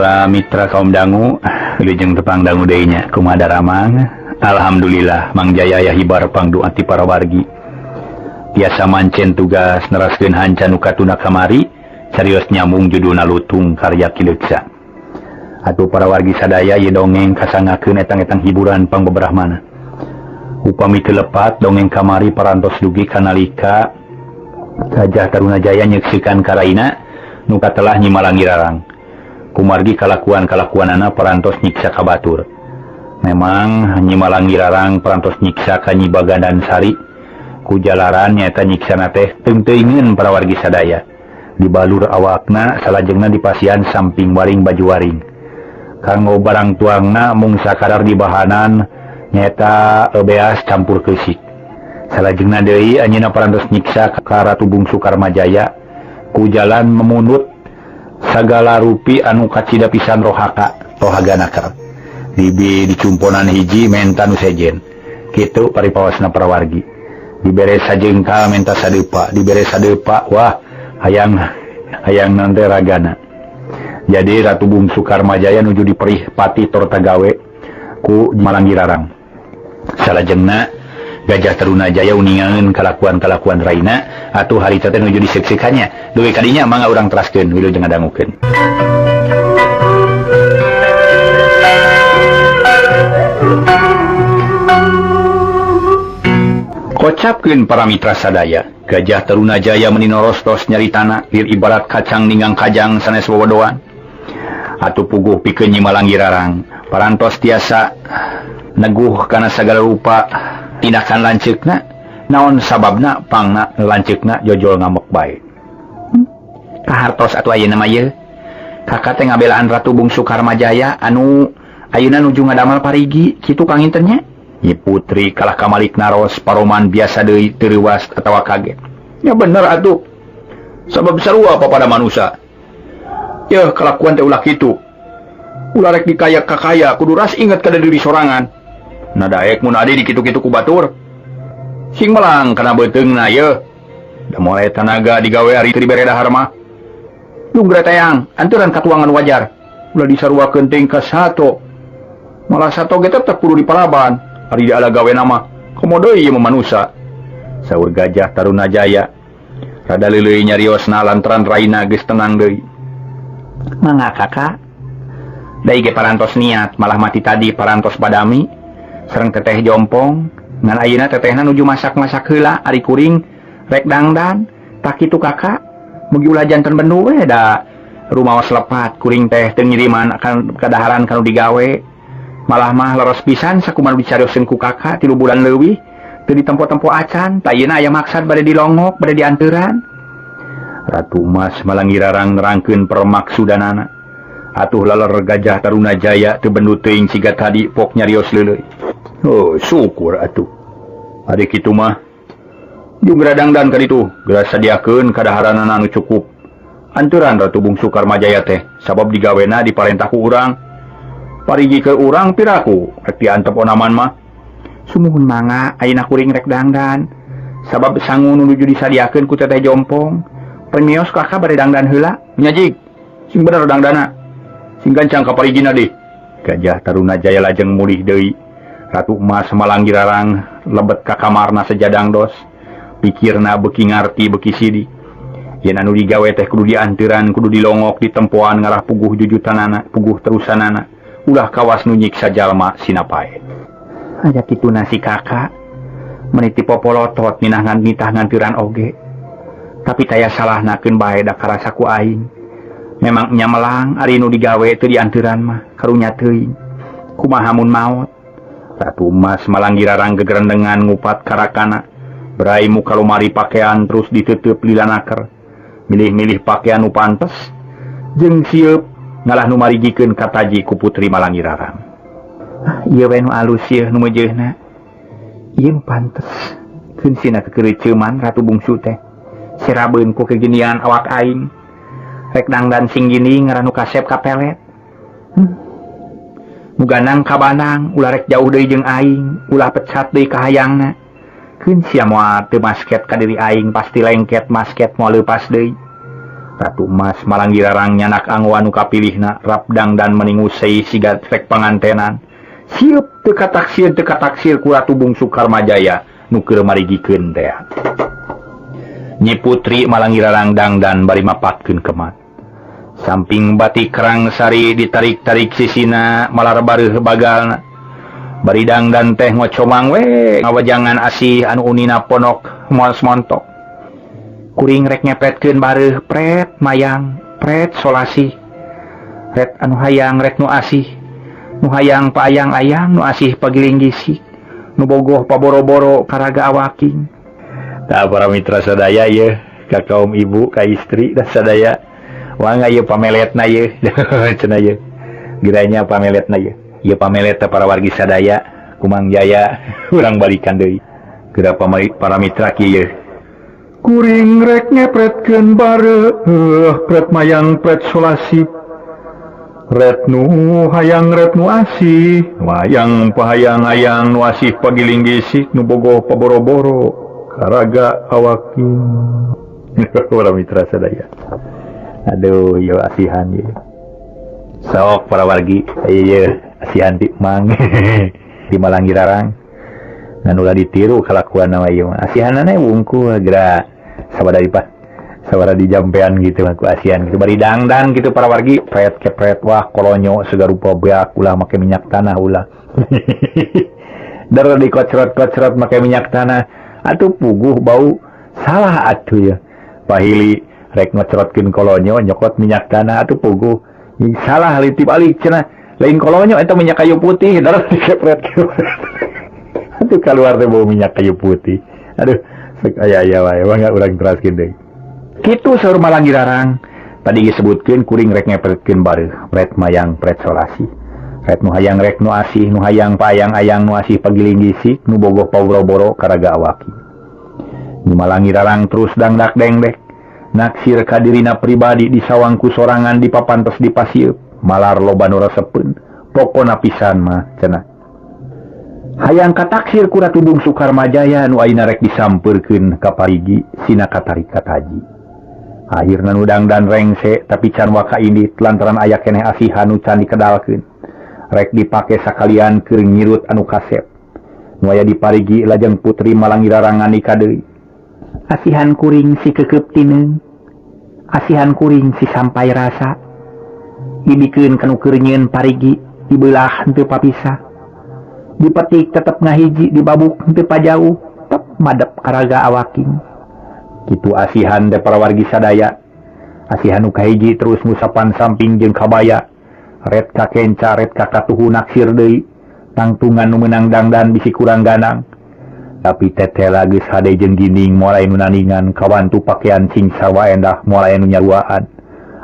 Para mitra kaum dangu, wilujeng tepang dangu deui nya kumaha daramang. Alhamdulillah Mang Jaya aya hibar pangdoa ti para wargi. Tiasa mancen tugas neraskeun hanca nu katuna kamari, carios nyambung judulna Lutung karya Ki Leuksa. Atuh para wargi sadaya ieu dongeng kasangakeun etang-etang hiburan pangbeberahmana. Upami teu lepat dongeng kamari parantos dugi kanalika Gajah Tarunajaya nyeksikan karaina nu katelah Nyi Malangirarang. Kumargi kalakuan-kalakuanana parantos nyiksa ka batur. Memang Nyi Malangirarang parantos nyiksa ka Nyi Bagandan Sari. Ku jalaran nyaeta nyiksana teh teung-teungeun para wargi sadaya. Dibalur awakna salajengna dipasihan samping waring baju waring. Kanggo barang tuangna mung sakadar dibahanan nyaeta beas campur keusik. Salajengna deui anjeunna parantos nyiksa ka Ratu Bungsu Karmajaya ku jalan memunut sagala rupi anu kacida pisan rohaka rohaga naker. Dibi dicumponan hiji menta nu sejen. Kitu paripawasna para wargi. Dibere sajengkal menta sadeupa, dibere sadeupa wah hayang hayang nanti ragana. Jadi Ratu Bungsu Karmajaya nuju diperih pati torta gawe ku Malangirarang. Salajengna Gajah Tarunajaya uningaeun kalakuan-kalakuan raina atuh harita teh nuju diseksikannya. Duwe kadinya mangga urang teraskeun wilujeng ngadangukeun. Kocapkeun para mitra sadaya, Gajah Tarunajaya meni norostos nyaritana lir ibarat kacang ninggang kajang sanes wewedoan. Atuh puguh pikeun Nyi Malangirarang parantos tiasa neguh kana sagala rupa tindakan lanceukna, naon sababna pangna lanceukna jojol ngambek bae. Kahartos atuh ayeuna mah ieu. Kakak teh ngabelaan Ratu Bungsu Karmajaya anu ayeuna nuju ngadamal parigi kitu panginten nya. Nyi Putri kalah kamalik naros paroman biasa deui teu reuwas atawa kaget. Ya bener atuh. Sabab sarua papada manusa. Yeuh kalakuan teh ulah kitu. Ulah rek dikaya kakaya kudu ras inget kana diri sorangan. Nah daek mun adi dikitu-kitu ku batur. Sing melang kana beuteungna yeuh. Da moal tanaga digawe ari teu dibere dahar mah. Lunggra tayang anturan katuangan wajar. Ulah disaruakeun teuing ka sato. Malah sato ge tetep kudu dipalaban. Ari diala gawe nama komo deui ieu mah manusa. Saur Gajah Tarunajaya rada leuleuy nyariosna lantaran raina geus tenang deui. Mangga kakak. Dai ge parantos niat malah mati tadi parantos badami. Sareng teteh jompong ngan ayeuna tetehna nuju masak-masak heula ari kuring rek dangdan. Tak kitu kakak, mugi ulah janten bendu we da rumaos lepat kuring teh teu ngiriman akan kadaharan kanu digawe. Malah mah leros pisan sakumaha dicarioskeun ku kakak 3 bulan leuwih teu ditempo-tempo acan. Tah ayeuna aya maksad bade dilongok bade dianteuran. Ratu Mas Malangirarang nerangkeun permaksudanana. Atuh laler Gajah Tarunajaya teu bendu teuing siga tadi pok nyarios leuleuy. Oh, syukur atuh. Ari kitu mah jeung dangdan ka ditu, geura sadiakeun kadaharanana anu cukup. Anturan Ratu Bungsu Karmajaya teh sabab digawena diparentah ku urang. Parigi ke urang piraku rek diantep onaman mah. Sumuhun mangga ayeuna kuring rek dangdan. Sabab sangu nu nuju disadiakeun ku teteh jompong. Permios kakak bade dangdan heula. Nya jig, sing bener dangdana. Sing gancang ka parigina deh. Gajah Tarunajaya lajeng mulih deui. Ratu Emas Malangirarang lebet ka kamarna sejadang dos. Pikirna beuki ngarti beuki sidik. Yen anu digawe teh kudu dianteuran, kudu dilongok ditempoan ngarah puguh jujutanana, puguh terusanana. Ulah kawas nu nyiksa jalma sinapae. Aya kitu nasi kakak meniti popolotot minah ngan nitah ngantiran oge. Tapi taya salahna keun bae da karasa ku aing. Memang nya melang ari nu digawe teu dianteuran mah karunya teuing. Kumaha mun maot? Ratu Mas Malangirarang gegerendengan ngupat karakana. Berai muka lumari pakaian terus ditutup lilanaker. Milih-milih pakaian nu pantes jeung sieup ngalah nu marigikeun kataji ku Putri Malangirarang. Ah, ieu we nu alus ieu nu meujeuhna. Ieu nu pantes. Keun sina kekereuceuman Ratu Bungsu teh. Sirabeun ku keginian awak aing. Rek dangdan sing gini ngaran nu kasep ka pelet. Nu ganang ka banang ulah rek jauh deui jeung aing, ulah pecat deui ka hayangna. Keun sia moal teu masket ka diri aing pasti lengket masket moal leupas deui. Ratu Emas Malanggirarang nyanak angwa nu kapilihna rap dangdan meningusei siga rek pangantenan. Sieup teu kataksir ku Ratu Bungsu Karmajaya nu keur marigikeun teh. Nyi Putri Malanggirarang dangdan bari mapatkeun kemat. Samping batik kerang sari ditarik-tarik sisina malar bareuh bagalna. Bari dangdan teh ngocomang we ngawajangan asih anu unina ponok moal montok. Kuring rek ngepretkeun bareuh pret mayang pret solasi. Ret anu hayang ret nu asih. Nu hayang paayang-ayang nu asih pagiling gisik. Nu bogoh paboro-boro karaga awaking. Tah para mitra sadaya yeuh ka kaum ibu ka istri da sadaya. Wah ieu pameletna ieu cenah ieu. Geranya pameletna ieu. Ieu pamelet para wargi sadaya Kumang Jaya urang balikan deui. Geura para mitra kieu ieu. Kuring rek ngepretkeun bareuh pret mayang pret solasi. Ret nu hayang ret nu asih, wayang pahayang-ayang nu asih pagiling gisik nu bogoh paboro-boro karaga awaking. Para mitra sadaya. Aduh, ieu asihan ieu. Sok para wargi, ieu asihan ti Mang di Malanggirarang. Ngan ulah ditiru kalakuan mah ieu mah. Asihanana wungkul geura sabada sabada dijampean gitu mah ku asihan gitu. Bari dangdan gitu para wargi, pret kepret wah kolonyo segarupa beak ulah make minyak tanah ulah. Der dikocrot-kocrot make minyak tanah. Atuh puguh bau salah atuh ya. Pahili rek ngocrotkeun kolonyo nyokot minyak tanah atuh puguh salah litip balik cenah lain kolonyo eta minyak kayu putih darah dikepret. Atuh keluar teh bau minyak kayu putih. Aduh sek aya-aya wae mangga urang teraskeun deui. Kitu saur Malanggirarang tadi disebutkeun kuring rek ngepretkeun bareuh pret mayang pret solasi. Ret nu hayang rek nu asih nu hayang paayang-ayang nu asih pagiling gisik nu bogoh paboro-boro karaga awaki. Nyi Malanggirarang terus dangdak dengdek. Naksir kadirina pribadi di sawangku sorangan di papantos di pasieuk malar loba nu resepeun pokona pisan mah cenah. Hayang kataksir ku Ratu Bungsu Karmajaya nu ayeuna rek disampeurkeun ka parigi sina katarik kataji. Akhirna nu dangdan rengse tapi can waka indit lantaran aya keneh asihan nu can dikedalkeun. Rek dipake sakalian keur nyirut anu kasep. Nu aya di parigi lajeng Putri Malanggirarang ngandika deui. Asihan kuring si kekep tineung. Asihan kuring si sampai rasa. Dibikeun kanu keur nyieun parigi dibelah henteu papisah. Dipetik tetep ngahiji dibabuk henteu pajauh tetep madep karaga awaking. Kitu asihan teh para wargi sadaya. Asihan nu kahiji terus ngusapan samping jeung kabaya. Ret ka kenca ret ka katuhu naksir deui. Tangtungan nu meunang dangdan bisi kurang ganang. Tapi tetela geus hade jeung gining moal aya nu nandingan kawantu pakaian cing sawa endah moal aya nu nyaruaan.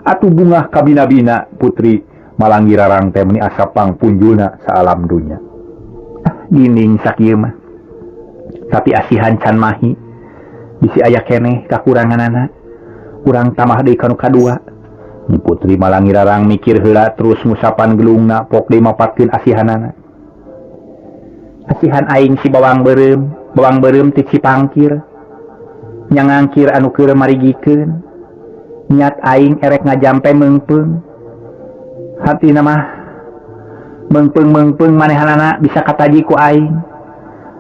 Atuh bungah kabina-bina Putri Malanggirarang teh meuni asa pangpunjulna saalam dunya. Gining sakieu mah. Tapi asihan can mahi. Bisi aya keneh kakuranganana. Urang tambah deui ka nu kadua. Nyi Putri Malanggirarang mikir heula terus ngusapan gelungna pok deui mapatkeun asihanana. Asihan aing si bawang beureum ti Cipangkir. Nyangangkir anu keur marigikeun. Niat aing erek ngajampe meungpeung. Hatina mah meungpeung-meungpeung manehanana bisa kataji ku aing.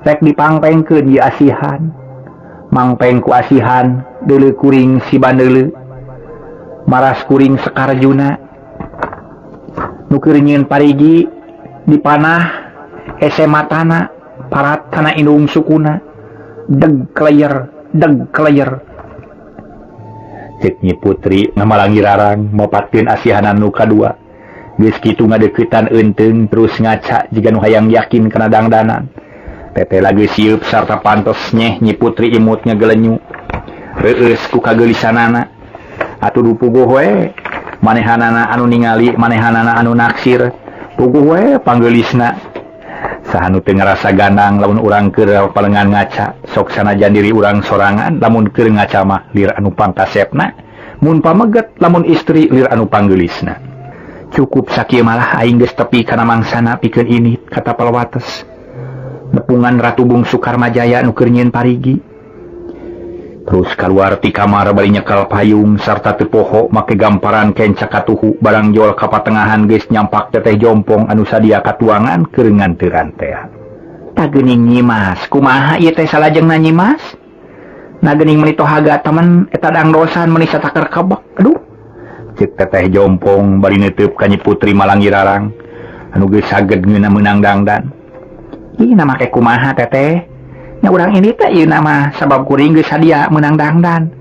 Rek dipangpengkeun ieu asihan. Mangpeng ku asihan deuleu kuring si bandeuleu. Maras kuring Sekarjuna. Nu keur nyieun parigi dipanah ese matana parat kana indung sukuna. Deg kleyer deg kleyer. Cek Nyi Putri Malanggirarang mapatkeun asihanan nu kadua. Geus kitu ngadeuketan eunteung terus ngaca jiga nu hayang yakin kana dangdanan. Teteh lagi sieup sarta pantos nyeh Nyi Putri imut ngagelenyu. Reueus ku kageulisanana. Atuh dupuguh we manehanana anu ningali manehanana anu naksir. Puguh we panggeulisna. Saha nu teu ngarasa gandang lamun urang keur palengan ngaca sok sanajan diri urang sorangan lamun keur ngaca mah lir anu pangkasepna mun pameget lamun istri lir anu panggeulisna. Cukup sakieu malah aing geus tepi kana mangsana pikeun ini kata palawates. Nepungan Ratu Bungsu Karmajaya nu keur nyieun parigi. Terus kaluar ti kamar bari nyekal payung sarta teu poho make gamparan kenca katuhu barang jol ka patengahan geus nyampak Teteh Jompong anu sadia katuangan keur nganteuran teh. Tah geuning Nyi Mas, kumaha ieu teh salajengna Nyi Mas? Nah geuning meuni tohaga temen eta dangdosan meuni sataker kebek. Aduh. Ceuk Teteh Jompong bari neuteub ka Nyi Putri Malangirarang anu geus saged ngeunah meunang dangdan. Ih na make kumaha Teteh? Nya urang ini teh ieu mah sabab kuring geus sadia meunang dangdan.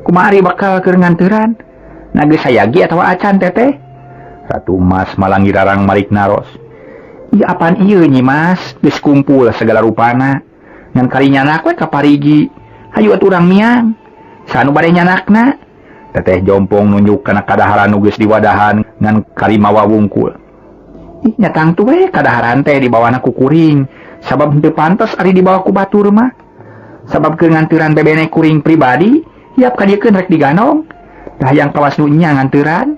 Kumaha ari bakal keur nganteuran? Na geus sayagi atawa acan Teteh? Ratu Mas Malangirarang malik naros. Ieu apaan ieu Nyi Mas? Geus kumpul segala rupana. Ngan kali nyanak we ka parigi. Hayu atuh urang miang. Sanu bade nyanakna? Teteh Jompong nunjuk kana kadaharan nu geus diwadahan ngan kali mawa wungkul. Ih nya tangtu we kadaharan teh dibawana ku kuring. Sabab henteu pantes ari dibawa ku batur mah. Sabab keur nganteuran bebene kuring pribadi, hiap kadiekeun rek diganong. Tah hayang kawas nu nya nganteuran.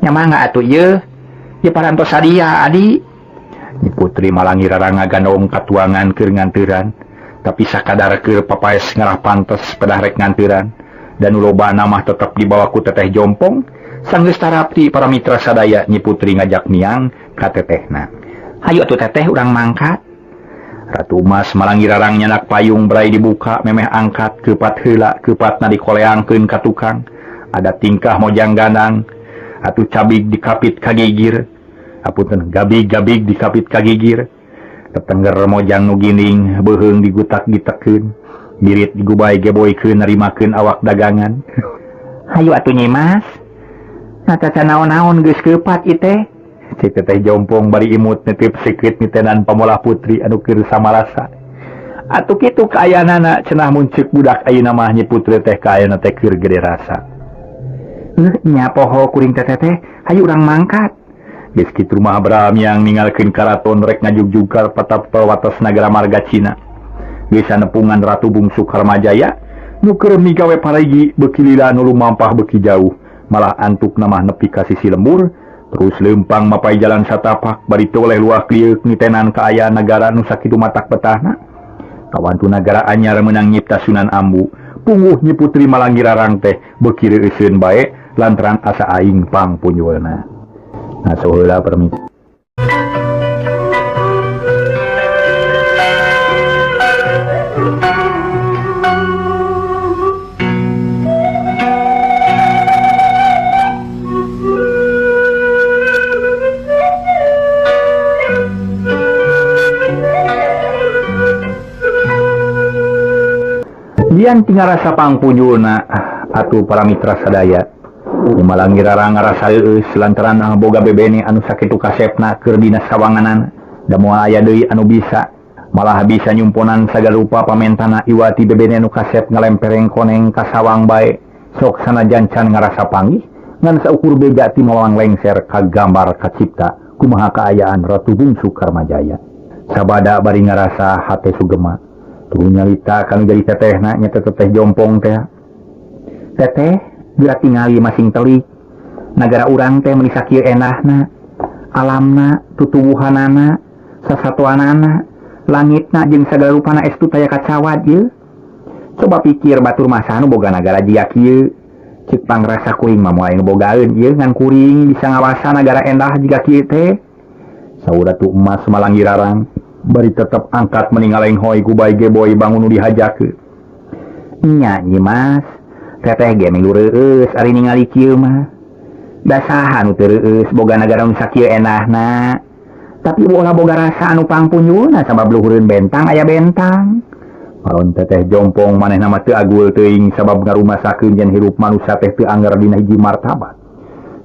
Nya mangga atuh ieu. Ieu parantos sadia adi. Nyi Putri Malangirarang ngagandong katuangan keur nganteuran. Tapi sakadar keur papaes ngarah pantes pedah rek nganteuran. Dan nu lobana mah tetep dibawa ku Teteh Jompong. Sanggeus tarapti para mitra sadaya Nyi Putri ngajak miang ka tetehna. Hayu atuh Teteh urang mangkat. Ratu Mas Malangirarang nyanak payung berai dibuka memeh angkat keupat heula keupatna dikoleangkeun ka tukang. Ada tingkah mojang gandang atuh cabig dikapit ka gigir. Apunten gabig-gabig dikapit ka gigir. Tetengger mojang nu ginding beuheung digutak gitekeun. Birit digubay geboykeun narimakeun awak dagangan. Hayu atuh Nyi Mas. Nah caca naon-naon geus keupat ieu teh. Cek Teteh Jompong bari imut nitip sikit nitenan pamolah putri anu keur samarasa. Atuh kitu kaayaanana cenah mun ceuk budak ayeuna mah Nyi Putri teh kaayana teh keur gede rasa. Nya poho kuring teteh teh, hayu urang mangkat. Geus kitu mah Abraham yang ninggalkeun karaton rek ngajugjug ka wates nagara marga Cina. Geus sanepungan Ratu Bungsu Karmajaya nu keur migawe parigi beuki lila nu lumampah beuki jauh, malah antukna mah nepi ka sisi lembur. Terus lempang mapai jalan satapak bari teu oleh luah klieuk nitenan kaayaan nagara nu sakitu matak betahna. Kawantu nagara anyar meunang nyipta Sunan Ambu. Pungguh Nyi Putri Malangirarang teh beuki reuseun bae lantaran asa aing pangpunjulna. Nah saheula permisi. Dian tinggal rasa pangpunjulna atuh para mitra sadaya. Nyi Malangirarang ngarasa reueus lantaran boga bebene anu sakitu kasepna keur dina sawanganan. Da moal aya deui anu bisa malah bisa nyumponan sagarupa pamentana iwati bebene anu kasep ngalempereng koneng ka sawang bae. Sok sanajan can ngarasa panggih ngan saukur beja ti mawang lengser ka gambar kacipta kumaha kaayaan Ratu Bungsu Karmajaya. Sabada bari ngarasa hate sugema. Tuh nyalita kanu jadi tetehna nya teteh Jompong teh. Teteh geura tingali masing telik. Nagara urang teh meuni sakieu enahna, alamna, tutuwuhanana, sasatoanana, langitna jeung sagala rupana estu taya kacawad ieu. Coba pikir batur mah saha nu boga nagara jiga kieu. Ceuk pangrasa kuring mah moal nu bogaeun ieu ngan kuring bisa ngawasa nagara endah jiga kieu teh. Saur Ratu Emas Malangirarang bari tetep angkat meningaleng hoi gubay geboy bangun nu dihajakeun. Nya Nyi Mas, teteh ge milu reueus ari ningali kieu mah. Da saha nu teu reueus boga nagara nu sakieu enahna. Tapi ulah boga rasa anu pangpunjulna sabab luhureun bentang aya bentang. Palon Teteh Jompong manehna mah teu agul teuing sabab ngarumasakeun yen hirup manusia teh teu angger dina hiji martabat.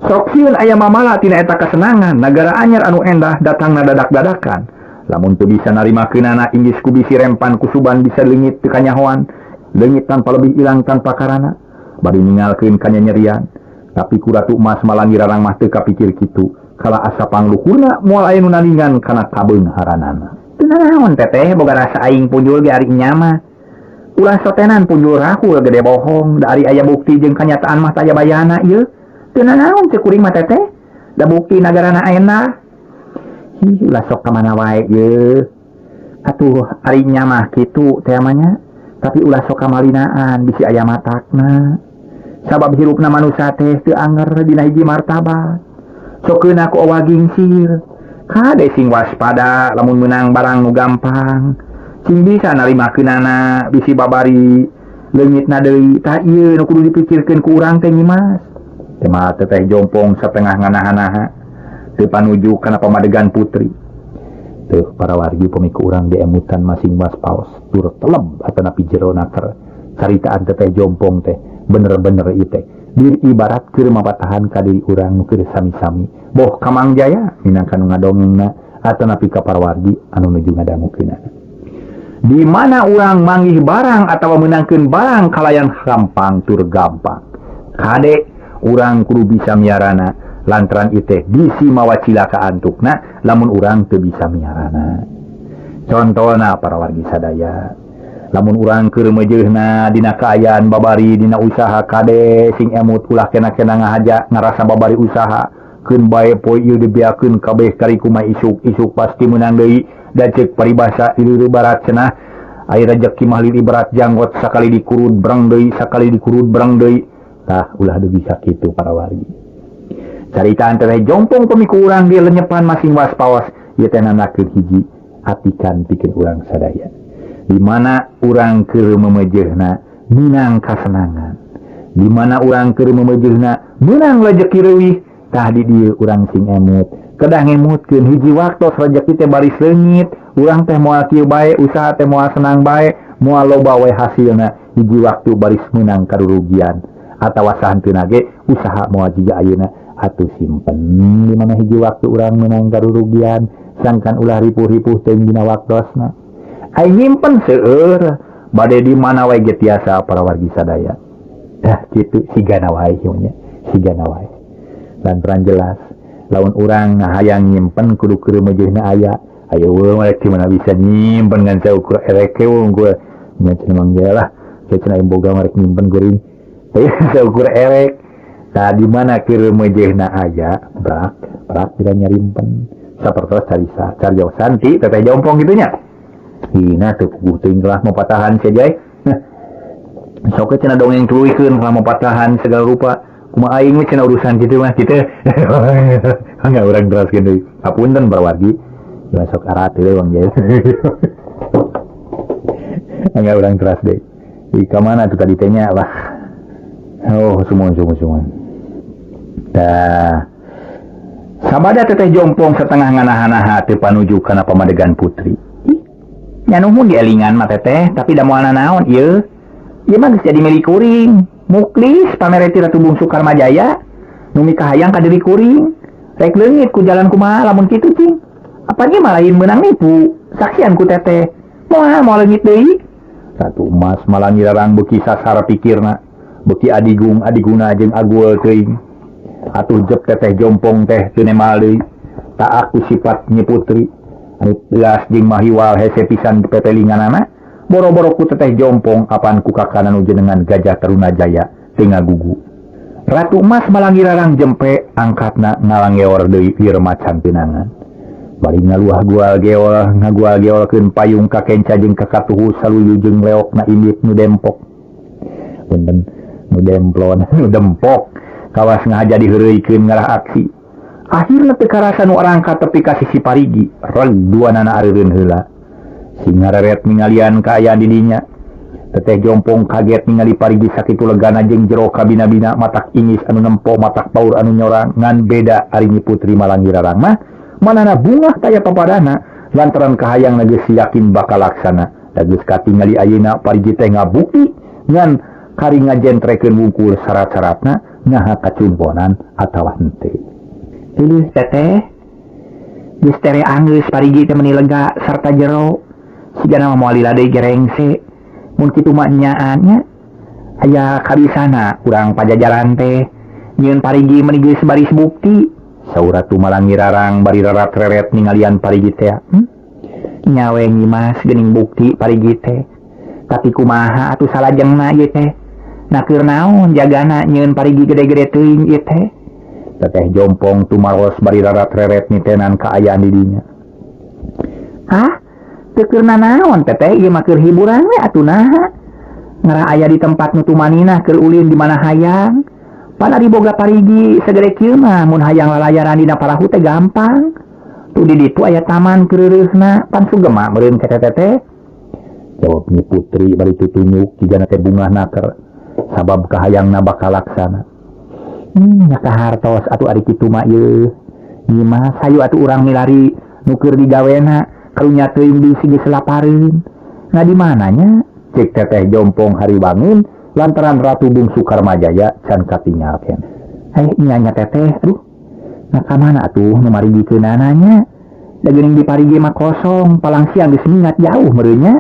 Sok sieun aya mamala tina eta kasenangan nagara anyar anu endah datangna dadak-dadakan. Lamun teu bisa narimakeunana inggis ku bisi rempan kusuban bisa leungit teu kanyahoan, leungit tanpa lebih ilang tanpa karana, bari ningalkeun kanyanyerian. Tapi ku Ratu Emas Malangirarang mah teu kapikir kitu, kala asa pangluhurna moal aya nu naningan kana kabeungharanana. Teu nanaon teteh boga rasa aing punjul ge ari nya mah. Ulah sotenan punjul rahul gede bohong, da ari aya bukti jeung kanyataan mah taya bayana ieu. Teu nanaon cek kuring mah teteh, da bukti nagarana endah. Hi ulah sok ka mana wae ye. Atuh ari nya mah kitu teh mah nya. Tapi ulah sok kamalinaan bisi aya matakna. Sabab hirupna manusia teh teu anger dina hiji martabat. Sokeun ku owa gingsir. Kade sing waspada lamun meunang barang nu gampang. Sing bisa narimakeunana bisi babari leungitna deui. Tah ieu nu kudu dipikirkeun ku urang teh Nyimas. Teh mah Teteh Jompong satengah nganaha-naha teu panuju kana pamadegan putri. Tuh para wargi pami ku urang diemutan masing waspaos tur teleb atanapi jero naker. Caritaan Teteh Jompong teh bener-bener ieu teh dir ibarat keur mapatahan ka diri urang nu keur sami-sami boh ka Mang Jaya minangka nu ngadongengna atanapi ka para wargi anu nuju ngadangukeunana. Di mana urang manggih barang atawa meunangkeun barang kalayan gampang tur gampang. Kade urang kudu bisa miarana lantaran ieu teh bisi mawa cilaka antukna lamun urang teu bisa miarana. Contona para wargi sadaya, lamun urang keur meujeuhna dina kaayaan babari dina usaha kade sing emut ulah kena-kena ngahaja ngarasa babari usaha keun bae poe ieu dibeakeun kabeh kari kumaha isuk-isuk pasti meunang deui. Da ceuk paribasa di leureut barat cenah aya rejeki mah lili berat janggot sakali dikurud breng deui sakali dikurud breng deui. Tah ulah dugi sakitu para wargi. Caritaan Teteh Jompong pami ku urang dilenyepan masing waspawas ieu teh nandakeun hiji atikan pikeun urang sadaya. Di mana urang keur memeujeuhna meunang kasenangan, di mana urang keur memeujeuhna meunang rejeki leuwih, tah di dieu urang sing emut. Kedah ngemutkeun hiji waktos rejeki teh baris leungit, urang teh moal kieu bae, usaha teh moal senang bae, moal loba wae hasilna, hiji waktu baris meunang karurugian atawa sahanteuna ge usaha moal jiga ayeuna. Atuh simpen di mana hiji waktu urang meunang karurugian, sangkan ulah ripuh-ripuh teuing dina waktosna. Ai nyimpen seueur bade di mana wae ge tiasa para wargi sadaya. Dah kitu sigana wae nya, sigana wae. Lantaran jelas lamun urang ngahayang nyimpen kudu keur meujeuhna aya. Ayo rek di mana bisa nyimpen ngan saukur erek wungkul. Nya cenah Mang Jaya lah, cenah boga rek nyimpen kuring. Saukur erek. Tah di mana keur meujeuhna aya, brak brak tidak nyarimpen. Sapertos carisa, cariosan ti Teteh Jompong kitu nya. Hina teu puguh teuing lah mapatahan sia jai. Sok cenah dongeng tuluykeun lah mapatahan segala rupa. Kumaha aing mah cenah urusan kitu mah kitu. Enggak urang teraskeun deui. Hapunten para wargi. Ya sok arat deui Mang Jaya. Enggak urang teras deui. Di ka mana tuh tadi teh nya lah. Oh, sumuhun sumuhun sumuhun. Tah. Sabada Teteh Jompong setengah nganaha-naha teu panuju kana pamadegan putri. Ih, nya nuhun dielingan mah Teteh, tapi da moal nanaon ieu. Ieu mah geus jadi milik kuring. Muklis pamereti Ratu Bungsu Karmajaya nu mikahayang ka diri kuring. Rek leungit ku jalan kumaha lamun kitu cing. Apan ieu mah lain meunang nipu. Saksian ku Teteh. Moal moal leungit deui. Ratu Emas Malangirarang beuki sasar pikirna, beuki adigung adiguna jeung agul teuing. Atuh jep Teteh Jompong teh teu nemal deui. Taak ku sifat Nyi Putri. Anu tegas jeung mahiwal hese pisan pepelinganana. Boro-boro ku Teteh Jompong apan ku kakana nu jenengan Gajah Tarunajaya teu ngagugu. Ratu Emas Malangirarang jempe angkatna ngalangeor deui ieu macan pinangan. Bari ngaluah gual geol ngagual geolkeun payung ka kenca jeung ka katuhu saluyu jeung leokna indit nu dempok. Punten nu demplon nu dempok kawas ngahaja diheureuykeun ngarah aksi. Akhirna teu karasa nu arangkat tepi ka sisi parigi, reg duanana areureun heula. Sing ngareret ningalian kaayaan di dinya. Teteh Jompong kaget ningali parigi sakitu legana jeung jero kabina-bina matak ingis anu nempo matak paur anu nyorang ngan beda ari Nyi Putri Malangirarang mah manana bungah kaya papadana lantaran kahayang geus yakin bakal laksana. Da geus katingali ayeuna parigi teh ngabukti ngan kari ngajentrekeun wungkul syarat-syaratna ngaha kacumponan atawa henteu. Pilih Teteh geus tere anggeus parigi teh meuni lega sarta jero. Sigana mah moal lila deui gerengse. Mun kitu mah nyaan nya aya kabisana urang pajajaran teh nyieun parigi meuni geus baris bukti. Saur Ratu Malangirarang bari rarat-reret ningalian parigi teh. Nyawe Nyimas geuning bukti parigi teh. Tapi kumaha atuh salajengna ieu teh? Na keur naon jagana nyieun parigi gede-gede teuing ieu teh? Teteh Jompong tumaros bari rarat-reret nitenan kaayaan di dinya. Hah? Teu keur nanaon Teteh ieu mah keur hiburan we atuh naha? Ngarah aya di tempat nu tumaninah keur ulin di mana hayang. Pan ari boga parigi sagede kieu mah mun hayang lalayaran dina parahu teh gampang. Tuh di ditu aya taman keureureusna pan sugema meureun ka teteh teh. Jawab Nyi Putri bari tutunyuk jigana teh bungah naker sabab kahayangna bakal laksana. Nya kahartos atuh ari kitu mah ieu. Nyi Mas hayu atuh urang milari nu keur digawena karunya teuing bisi geus lapareun. Nah di mananya? Cek teteh Jompong hariwangeun lantaran Ratu Bungsu Karmajaya can katingal keneh. Nya nya teteh, aduh. Nah ka mana atuh nu marigikeunana nya? Da geuning di parigi mah kosong, palang siang geus mingat jauh meureun nya.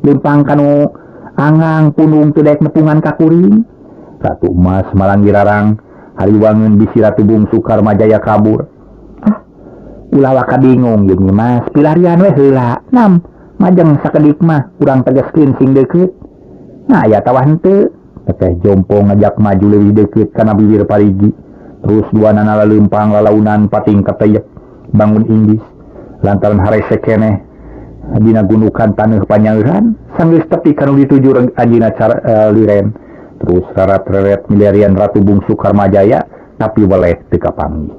Leumpang kanu anggang pundung teu daek nepungan ka kuring. Ratu Emas malanggirarang hariwangeun bisi Ratu Bungsu Karmajaya kabur. Ah, ulah waka bingung ieu Nyi Mas, pilarian we heula. Nam, majeng sakedik mah urang tegeskeun sing deukeut. Nah aya tawah henteu. Teteh Jompong ngajak maju leuwih deukeut kana bibir parigi. Terus duanana laleumpang lalaunan pating kateyep bangun inggis lantaran harese keneh dina gundukan taneuh panyauran sanggeus tepi kanu dituju anjeunna liren. Terus rarat-reret milarian Ratu Bungsu Karmajaya tapi weleh teu kapanggih.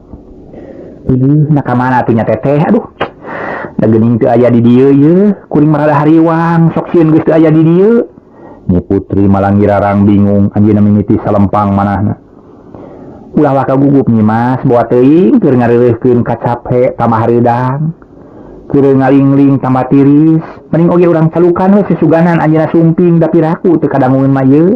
Ih, nah ka mana atuh nya teteh? Aduh. Da geuning teu aya di dieu ieu, kuring mah rada hariwang, sok sieun geus teu aya di dieu. Nyi Putri malangirarang bingung anjeunna mimiti salempang manahna. Ulah waka gugup Nyi Mas, bawa teuing keur ngareureuhkeun kacape tambah hareudang. Keur ngalingling tambah tiris, mending oge urang calukan we susuganan anjeunna sumping da piraku teu kadangueun mah ieu.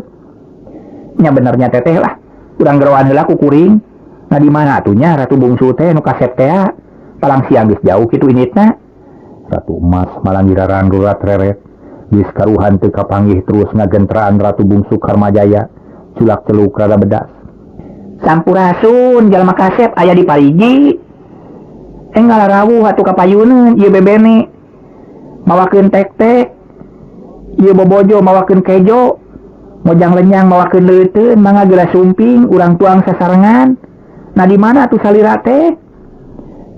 Nya benernya teteh lah, urang geroan heula ku kuring. Nah di mana atuh nya Ratu Bungsu teh nu kasep tea? Palang siang geus jauh kitu initna. Ratu Emas malangirarang rurat reret. Geus karuhan teu kapanggih terus ngagentraan Ratu Bungsu Karmajaya culak celuk rada bedas. Sampurasun jalma kasep aya di parigi. Enggal rawuh atuh kapayuneun ieu bebene. Mawakeun tek-tek. Ieu bobojo mawakeun kejo. Mojang lenyang mawakeun leuteun mangga geura sumping urang tuang sasarengan. Nah di mana atuh salira teh?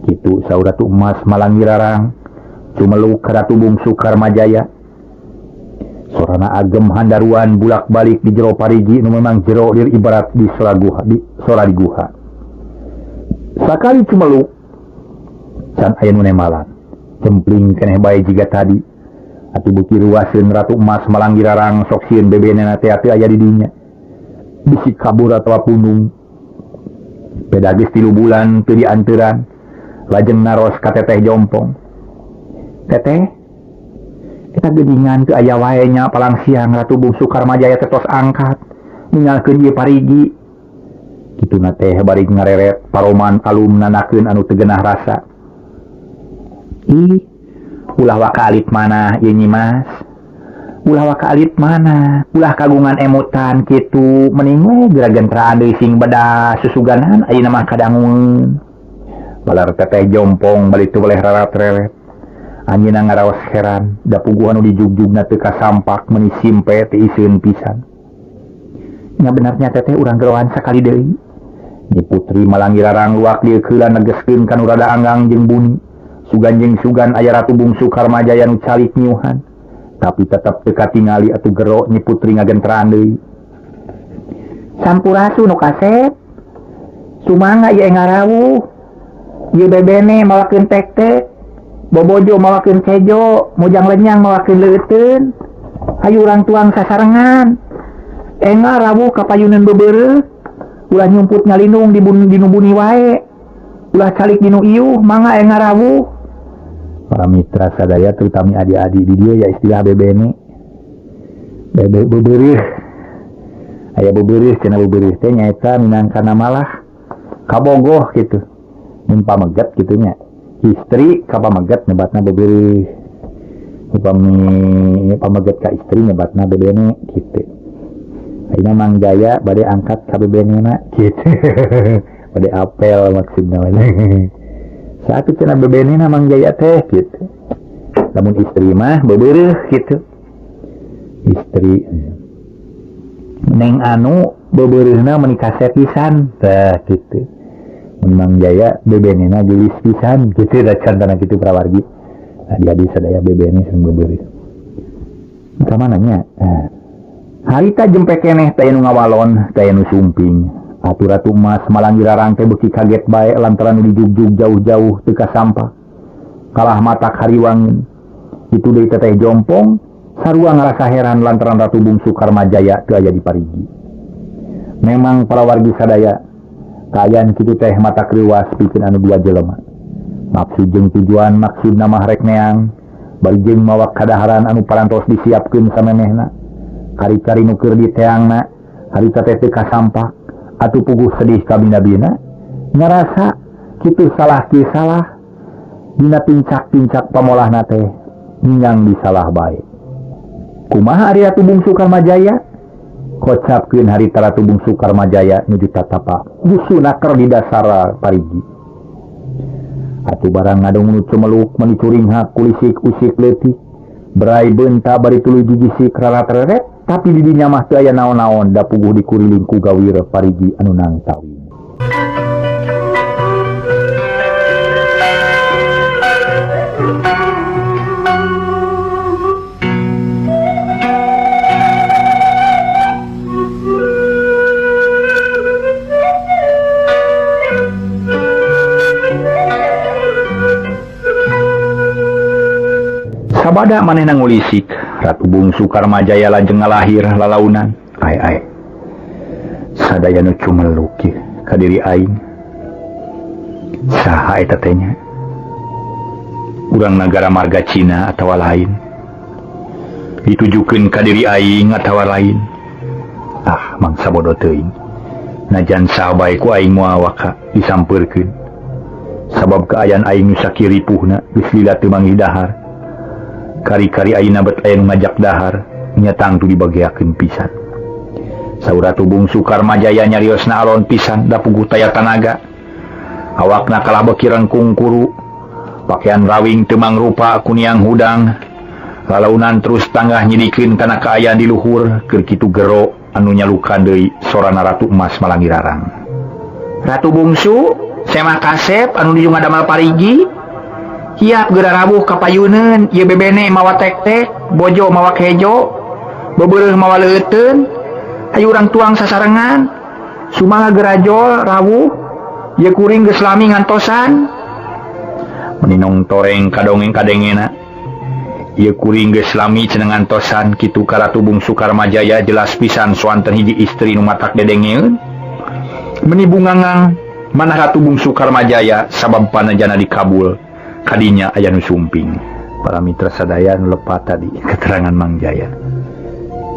Kitu saur Ratu Emas malangirarang cumeluk ka Ratu Bungsu Karmajaya. Sorana agem handaruan bulak-balik di jero parigi nu memang jero lir ibarat di sora guha, di sora di guha. Sakali cumeluk can aya nu nemalan. Cempling keneh bae jiga tadi. Atuh beuki ruaseun Ratu Emas malangirarang sok sieun bebenena teh atuh aya di dinya. Bisi kabur atawa pundung. Peda geus 3 bulan teu dianteuran. Lajeng naros ka Teteh Jompong. Teteh, kita geuningan teu aya wae nya palang siang Ratu Bungsu Karmajaya teh tos angkat ninggalkeun ieu parigi. Kituna teh bari ngareret paroman alum nanakeun anu teu geunah rasa. Ih, ulah waka alit mana ieu Nyi Mas? Ulah waka alit mana? Ulah kagungan emutan kitu mending we geura gentraan deui sing bedas susuganan ayeuna mah kadangueun. Balar Teteh Jompong bari teu weleh rarat-reret. Anjeunna ngaraos heran, da puguhan nu dijugjugna teu kasampak meuni simpe teu iseun pisan. Nya benernya teteh urang geroan sakali deui. Nyi Putri malangirarang luak dieu keula negeskeun kanu rada anggang jeung buni. Sugan jeung sugan aya Ratu Bungsu Karmajaya nu calik nyiuhan. Tapi tetep teu katingali atuh gero Nyi Putri ngagenteran deui. Sampurasun nu kasep. Sumangga ieu ngarawuh. Ieu bebene mawakeun tek-tek. Bobojo mawakeun kejo, mojang lenyang mawakeun leuteun. Hayu urang tuang sasarengan. Enggal rawuh kapayuneun beubeureuh. Ulah nyumput nyalindung di nu buni wae. Ulah calik di nu iuh, mangga enggal rawuh. Para mitra sadaya terutama adik-adik di dieu ya istilah bebene. Bebe beubeureuh. Aya beubeureuh cenah beubeureuh teh nyaeta minangkana malah kabogoh kitu. Mun pameget kitu nya. Istri ka pameget nyebatna beubeureuh. Upami pameget ka istri nyebatna bebene kitu. Ayeuna Mang Jaya bade angkat ka bebenena kitu. Bade apel maksudna. Saatu cenah bebenena Mang Jaya teh kitu. Lamun istri mah beubeureuh kitu. Istri neng anu beubeureuhna meuni kasep pisan tah kitu. Mun Mang Jaya bebenena geulis pisan kitu da cantana kitu prawargi. Adi-adi sadaya bebene sareng beubeureuh. Ka mana nya? Harita jempe keneh teh nu ngawalon teh nu sumping. Atuh Ratu Mas Malanggirarang teh beuki kaget bae lantaran nu dijugjug jauh-jauh teu kasampak. Kalah matak hariwang itu deui Teteh Jompong sarua ngarasa heran lantaran Ratu Bungsu Karmajaya teu aya di parigi. Memang para wargi sadaya kaayaan kitu teh matak reuwas pikeun anu dua jelema. Maksud jeung tujuan maksudna mah rek neang bari jeung mawa kadaharan anu parantos disiapkeun samemehna. Kari-kari nu keur diteangna harita teh teu kasampak. Atuh puguh sedih kabina-bina ngarasa kitu salah ki salah dina pincak-pincak pamolahna teh minang disalah bae. Kumaha ari Ratu Bungsu Karmajaya? Kocapkeun harita Ratu Bungsu Karmajaya nuju tatapa gusuna keur di dasar parigi. Atuh barang ngadong nu cumeluk meuni curinghak kulisik usik leutik berai beunta bari tuluy gigisik rarat-reret. Tapi di dinya mah teu aya naon-naon da puguh dikuriling ku gawir parigi anu nangtawi. Sabada manehna ngulisik, Ratu Bungsu Karmajaya lajeng ngalahir lalaunan. Ai ai. Sadaya nu cumeluk ka diri aing. Saha eta teh nya? Urang nagara marga Cina atawa lain? Ditujukeun ka diri aing atawa lain? Ah, mangsa bodoh teuing. Najan saha bae ku aing moal waka disampeurkeun. Sabab kaayaan aing nu sakiripuhna geus lila teu manggih dahar. Kari-kari ayeuna bet aya nu ngajak dahar nya tangtu dibageakeun pisan. Saur Ratu Bungsu Karmajaya nyariosna alon pisan da puguh taya tanaga. Awakna kalah beuki rengkung kuru, pakaian rawing teu mangrupa kuniang hudang. Lalaunan terus tanggah nyidikeun kana kaayaan di luhur keur kitu gero anu nyalukan deui sorana Ratu Emas Malanggirarang. Ratu Bungsu, semah kasep anu nuju ngadamal parigi. Hiap geura rabuh ka payuneun, ieu bebene mawa tek-tek, bojo mawa kejo, bebereuh mawa leuteun. Hayu urang tuang sasarengan. Sumaha gerajol rawuh, ieu kuring geus lami ngantosan. Meninong toreng kadongeng kadengena. Ieu kuring geus lami cenah ngantosan kitu ka Ratu Bungsu Karmajaya jelas pisan soanten hiji istri nu matak dedengeun. Meni bungangang manah Ratu Bungsu Karmajaya sabab panajana dikabul. Kadinya aya nu sumping. Para mitra sadaya nu lepat tadi keterangan Mang Jaya.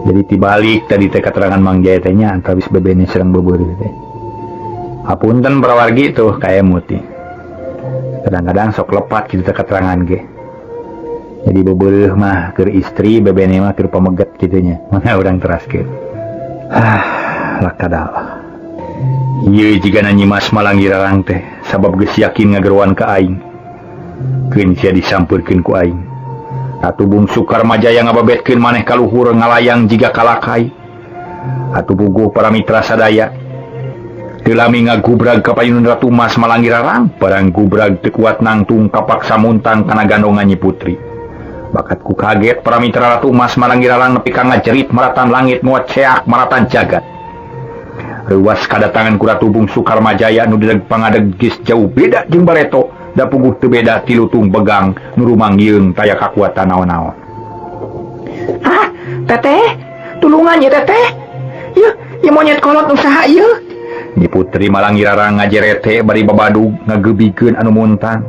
Jadi tibalik tadi teh keterangan Mang Jaya teh nya antawis bebene sareng beubeureuh teh. Hapunten parawargi tuh kaemut teh. Kadang-kadang sok lepat kitu teh keterangan ge. Jadi beubeureuh mah keur istri, bebene mah keur pameget kitu nya. Mana urang teraskeun. Ah, lakadal. Ieu jigana Nyimas Malanggirarang teh sabab geus yakin ngageroan ka aing. Keun sia disampeurkeun ku aing. Ratu Bungsu Karmajaya ngababetkeun maneh ka luhur ngalayang jiga kalakai. Atuh puguh para mitra sadaya. Teu lami ngagubrag ka payunun Ratu Mas Malanggirarang, barang gubrag teu kuat nangtung kapaksa muntang kana gandongan Nyi Putri. Bakat ku kaget para mitra Ratu Mas Malanggirarang nepi ka ngajerit maratan langit ngoceak maratan jagat. Reuwas kadatangan ku Ratu Bungsu Karmajaya nu dileg pangadeg geus jauh beda jeung bareto. Da puguh teu beda ti lutung begang nu rumangieung taya kakuatan naon-naon. Ah, teteh, tulungan ya teteh. Yeuh, ieu monyet kolot nu saha ieu? Nyi Putri Malanggirarang ngajerete bari babadug ngagebikeun anu muntang.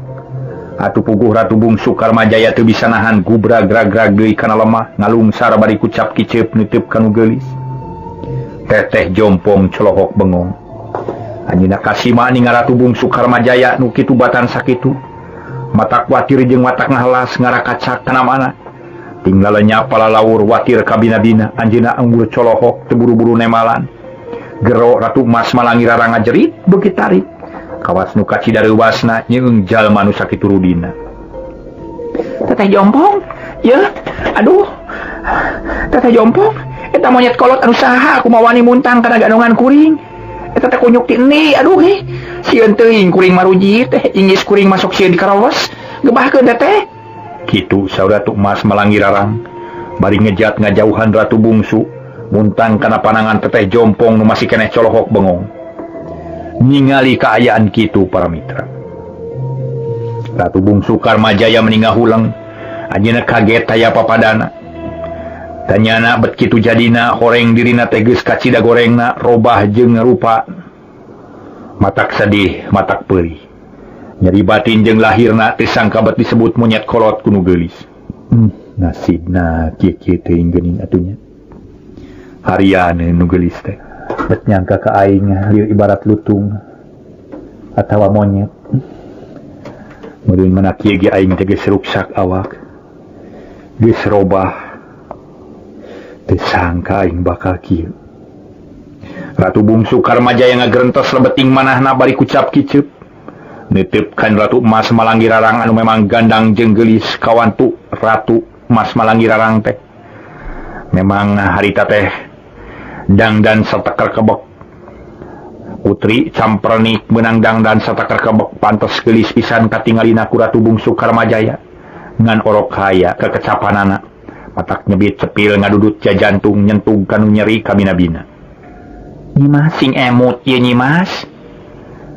Atuh puguh Ratu Bungsu Karmajaya teu bisa nahan gubrag grag-grag deui kana lemah ngalungsar bari kucap kiceup niteup ka nu geulis. Teteh Jompong colohok bengong. Anjeunna kasima ningal Ratu Bungsu Karmajaya nu kitu batan sakitu. Matak watir jeung watak ngahelas ngarakacak kana mana. Tinggal lenyap palalaur watir kabina-bina anjeunna anggur colohok teu buru-buru nemalan. Gero Ratu Mas Malanggirarang ngajerit beuki tarik. Kawas nu kacida reuwasna nyeung jalma nu sakitu rudina. Teteh Jompong, yeuh, aduh. Teteh Jompong, eta monyet kolot anu saha kumaha wani muntang kana gandongan kuring. Eta teh kunyuk ti endi, aduh heh. Sieun teuing kuring maruji teh, inggis kuring masuk sieun di karawas. Gebahkeun teteh. Kitu saur Ratu Mas Malanggirarang. Bari ngejat ngajauhan Ratu Bungsu, Muntang kana panangan teteh jompong nu masih keneh colohok bengong. Ningali kaayaan kitu para mitra. Ratu Bungsu Karmajaya meninggal hulang. Anjeunna kaget taya papadana. Tanyana bet kitu jadina horeng dirina teh geus kacida gorengna robah jeung rupa. Matak sedih, matak peurih. Nyeri batin jeung lahirna teu sangka bet disebut monyet kolot ku nu geulis. Nasibna kieu-kieu teuing geuning atunya. Harian nu geulis teh. Bet nyangka ka aing lieur ibarat lutung atawa monyet. Meureun mana kieu ge aing teh geus ruksak awak. Geus robah. Teu sangka aing bakal kieu. Ratu Bungsu Karmajaya ngagerentes lebeting manahna bari kucap kiceup. Nitipkan Ratu Emas Malanggirarang anu memang gandang jeung geulis kawantu Ratu Emas Malanggirarang teh. Memang harita teh dangdan sateker kebek. Putri Campernik meunang dangdan sateker kebek pantes geulis pisan katingalina ku Ratu Bungsu Karmajaya. Ngan orok haya kekecapanana. Matak nyebit cepil ngadudut jajantung nyentug kanu nyeri kabina-bina. Nyimas sing emut ye nyimas.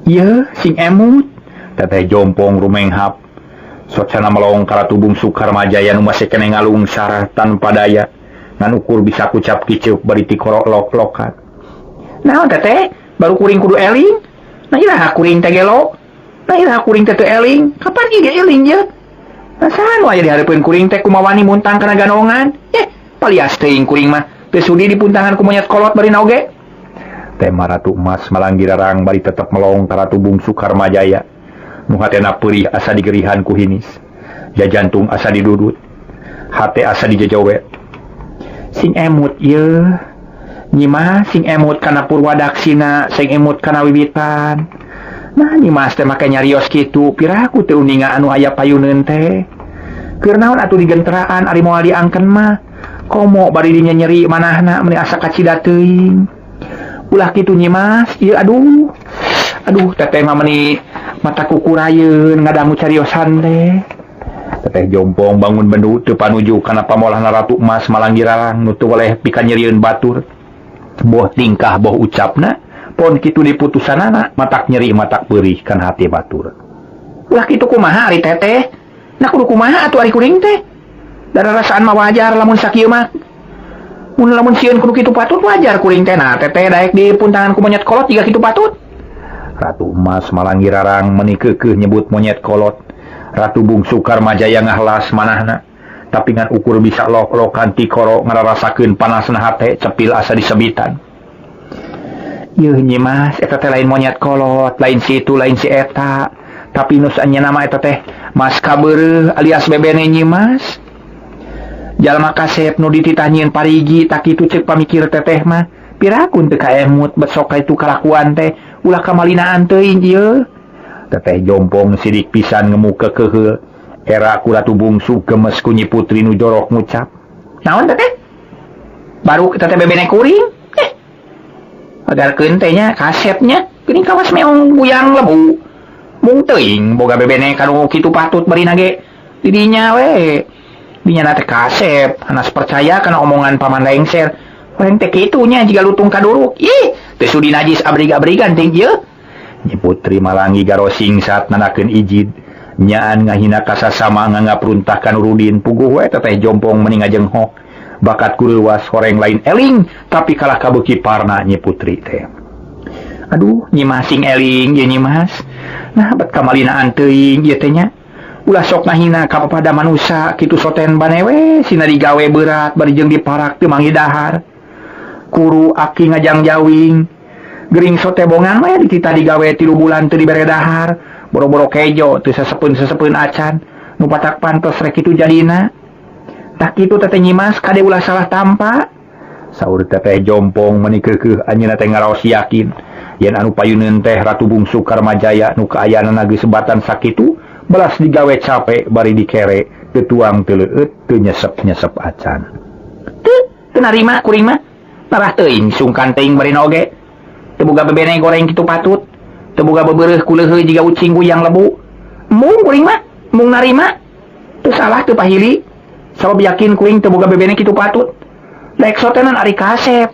Ye sing emut. Teteh jompong rumenghap. Socana melong ka Ratu Bungsu Karmajaya nu masih keneh ngalungsar tanpa daya. Ngan ukur bisa kucap kiceup bari tikorok lok-lokan. Naon teteh? Baru kuring kudu eling? Nah iraha kuring teh gelo? Nah iraha kuring teh teu eling? Kapan ieu ge eling ye? Nah saha nu aya dihareupeun kuring teh kumawani muntang kana ganongan? Palias teuing kuring mah. Teu sudi dipuntangan ku monyet kolot barina oge. Tema Ratu Emas Malanggirarang bari tetep melong ka Ratu Bungsu Karmajaya. Nu hatena peurih asa digerihan ku hinis. Jajantung asa didudut. Hate asa dijejowet. Sing emut ieu. Nyimas sing emut kana purwadaksina, sing emut kana wiwitan. Nah nyimas teh make nyarios kitu, piraku teu uninga anu aya payuneun teh. Keur naon atuh digenteraan ari moal diangken mah. Komo bari dinyenyeri manahna meuni asa kacida teuing. Ulah kitu nyimas, ieu aduh. Aduh teteh mah meuni mata kukurayeun ngadangu cariosan teh. Teteh jompong bangun bendu teu panuju kana pamolahna Ratu Emas Malanggirarang nu teu weleh pikanyerieun batur. Boh tingkah boh ucapna pon kitu diputusanana matak nyeri matak peurih kan hati batur. Ulah kitu kumaha ari teteh? Nah kudu kumaha atuh ari kuring teh? Da rarasaan mah wajar lamun sakieu mah. Mun lamun sieun kudu kitu patut wajar kuring teh. Nah teteh daek dipuntangan ku monyet kolot jiga kitu patut. Ratu Emas Malanggirarang meuni keukeuh nyebut monyet kolot. Ratu Bungsu Karmajaya ngahlas manahna. Tapi ngan ukur bisa lok-lokan tikoro ngararasakeun panasna hate cepil asa disebitan. Yeuh nyimas eta teh lain monyet kolot, lain si itu lain si eta. Tapi nu saenyana mah eta teh Mas Kabeureuh alias bebene nyimas. Jalma kasep nu dititah nyieun parigi tak kitu ceuk pamikir teteh mah. Piraku teu kaemut bet sok ka itu kalakuan teh ulah kamalinaan teuing ieu. Teteh jompong sidik pisan ngemu keukeuheul. Era ku Ratu Bungsu gemes ku Nyi Putri nu jorok ngucap. Naon teteh? Baru teteh bebene kuring? Agarkeun teh nya kasepnya geuning kawas meong buyang lebu. Mung teuing boga bebene kanu kitu patut barina ge. Didinya we. Dinya teh kasep, anas percaya kana omongan paman lengser. Urang teh kitu nya jiga lutung kaduruk. Ih, teu sudi najis abrig-abrigan teh ieu. Nyi Putri Malangi garosing saat nanakeun ijid. Nyaan ngahina kasasama nganggap runtah ka Nurudin puguh we teteh jompong meni ngajenghok. Bakat kureuwas horeng lain eling tapi kalah kabeuki parna Nyi Putri teh. Aduh, Nyi Mas sing eling ieu Nyi Mas. Nah, bet kamalinaan teuing ieu teh nya. Ulah sok ngahina ka papada manusa kitu soten bane we sina digawe berat bari jeung diparak teu manggih dahar. Kuru aki ngajangjawing. Gering sote bongan we dititah digawe 3 bulan teu dibere dahar. Boro-boro kejo teu sesepeun-sesepeun acan. Nu patak pantes rek kitu jadina. Tah kitu teteh Nyimas kade ulah salah tampa. Saur teteh jompong meuni keukeuh anjeunna teh ngaraos yakin yen anu payuneun teh Ratu Bungsu Karmajaya nu kaayaanna geus sebatan sakitu balas digawe cape bari dikere teu tuang teu leueut teu nyesep-nyesep acan. Teu teu narima kuring mah. Narah teuing sungkan teuing barina oge. Teu boga bebene goreng kitu patut. Teu boga bebereuh ku leuheuh jiga ucing guyang lebu. Mung kuring mah, mung narima. Teu salah teu pahili. Sabab yakin kuring teu boga bebene kitu patut. Daek sotenan ari kasep.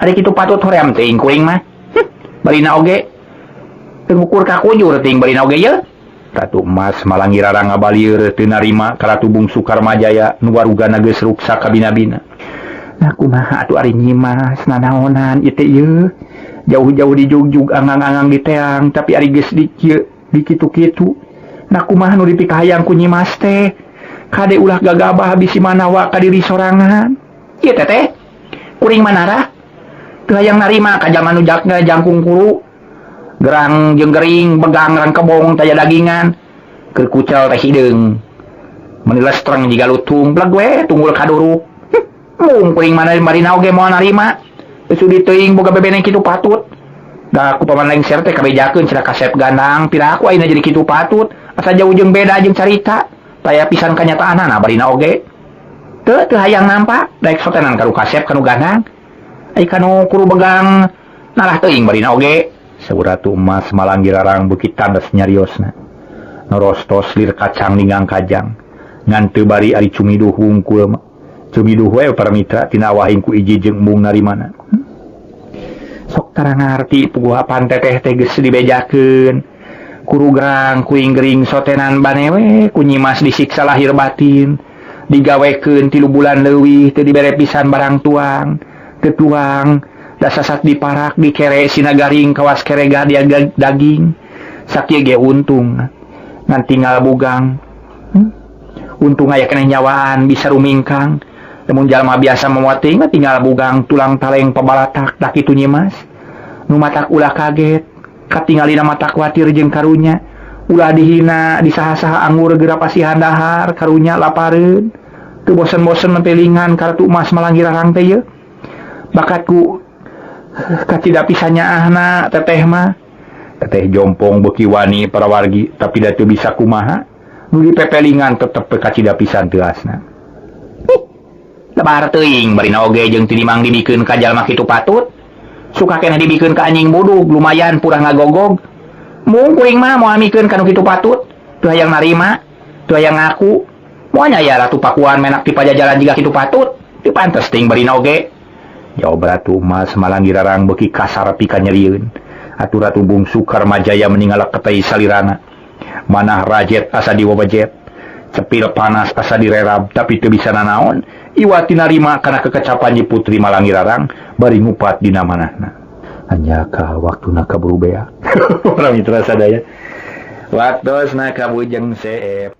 Ari kitu patut hoream teuing kuring mah. Barina oge teu ngukur ka kujur teuing barina oge ye. Ratu Emas Malangirarang ngabalieur teu narima ka Ratu Bungsu Karmajaya nu warugana geus ruksak kabina-bina. Nah kumaha atuh ari Nyimas nanaonan ieu teh ieu. Jauh-jauh dijugjug angang-angang diteang tapi ari geus di kieu di kitu-kitu. Nah kumaha nu dipikahayang ku Nyimas teh? Kade ulah gagabah bisi manawa ka diri sorangan. Ieu teh teh kuring manara teu hayang narima ka jalma nu jangkung kuru. Gerang jeung gering begang rang kebong taya dagingan keur kucel teh hideung meuni lestreng jiga lutung bleg we tunggul kaduruk. Mung kuring mana marina oge moal narima teu sudi teuing boga bebene kitu patut da ku paman lengser teh kabejakeun cenah kasep gandang piraku ayeuna jadi kitu patut asa jauh jeung beda jeung carita taya pisan kanyataanana barina oge teu teu hayang nampak daek sotenan ka nu kasep ka nu gandang ai ka nu kuru begang nalah teuing barina oge. Saur Ratu Emas Malangirarang beuki tandes nyariosna. Norostos lir kacang ninggang kajang. Ngan teu bari ari cumiduh wungkul mah. Cumiduh we para mitra tina wahing ku iji jeung embung narimana. Sok tara ngarti puguh apan teteh teh geus dibejakeun. Kuru gerang kuing gering sotenan bane we ku Nyimas disiksa lahir batin. Digawekeun 3 bulan leuwih teu dibere pisan barang tuang. Teu tuang dasasat diparak dikere sina garing kawas kerega dia daging sakieu ge untung ngan tinggal bugang. Untung aya keneh nyawaan bisa rumingkang lamun jalma biasa mawa teuing mah tinggal bugang tulang taleng pabalatak da kitu Nyimas nu matak ulah kaget katingalina mata kuatir jeung karunya ulah dihina disaha-saha anggur geura pasihan dahar karunya lapareun teu bosen-bosen mempelingan ka Ratu Emas Malangirarang teh ye bakatku kacida pisannya ahna teteh mah teteh jompong beuki wani para wargi tapi da teu bisa kumaha nu dipepelingan tetep kacida pisan teuasna. Lebar teuing barina oge jeung tinimang dibikeun ka jalma kitu patut suka keneh dibikeun ka anjing budug lumayan purah ngagogog mung kuring mah moal mikeun ka nu kitu patut teu hayang narima teu hayang ngaku moal nya Ratu Pakuan menak ti pajajaran jiga kitu patut teu pantes teuing barina oge. Jawab Ratu Emas Malangirarang beuki kasar pika nyerieun. Atuh Ratu Bungsu Karmajaya meningalak ketei salirana. Manah rajet asa diwawajet. Cepil panas asa direrab tapi teu bisa nanaon. Iwati narima kana kekecapan Nyi Putri Malangirarang bari ngupat dina manahna. Hanjakal waktuna kaburu beak. Para mitra sadaya. Waktosna kabujeng seep.